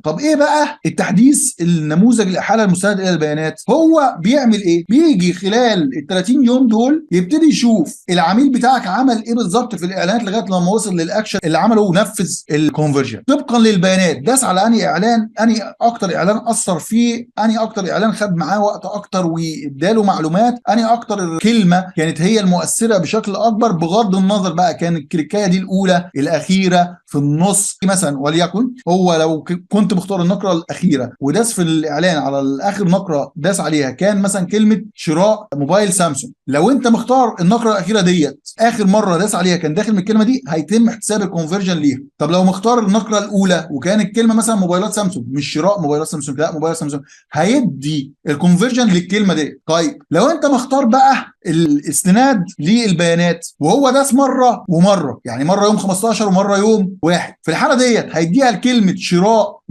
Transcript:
طب ايه بقى التحديث النموذج الاحاله المستند الى البيانات؟ هو بيعمل ايه؟ بيجي خلال ال 30 يوم دول يبتدي يشوف العميل بتاعك عمل ايه بالظبط في الاعلانات لغاية لما وصل للاكشن اللي عمله ونفذ ال conversion طبقا للبيانات. داس على انهي اعلان، انهي اكتر اعلان اثر فيه، انهي اكتر اعلان خد معاه وقت اكتر واداله معلومات، انهي اكتر كلمة كانت هي المؤثرة بشكل اكبر، بغض النظر بقى كان الكليكايه دي الاولى الاخيرة في النص. مثلا وليكن هو لو كنت مختار النقره الاخيرة وداس في الاعلان على الاخر نقره داس عليها كان مثلا كلمة شراء موبايل سامسونج، لو انت مختار النقره الاخيرة ديت اخر مرة داس عليها كان داخل من الكلمة دي هيتم احتساب ال conversion ليها. طب لو مختار النقره الاولى وكان الكلمة مثلا موبايلات سامسونج، مش شراء موبايلات سامسونج، لا موبايلات سامسونج، هيدي ال conversion للكلمة دي. طيب لو انت مختار بقى الاستناد للبيانات وهو داس مرة ومرة، يعني مرة يوم 15 ومرة يوم 1، في الحالة ديت هيديها لكلمة شراء موبايلات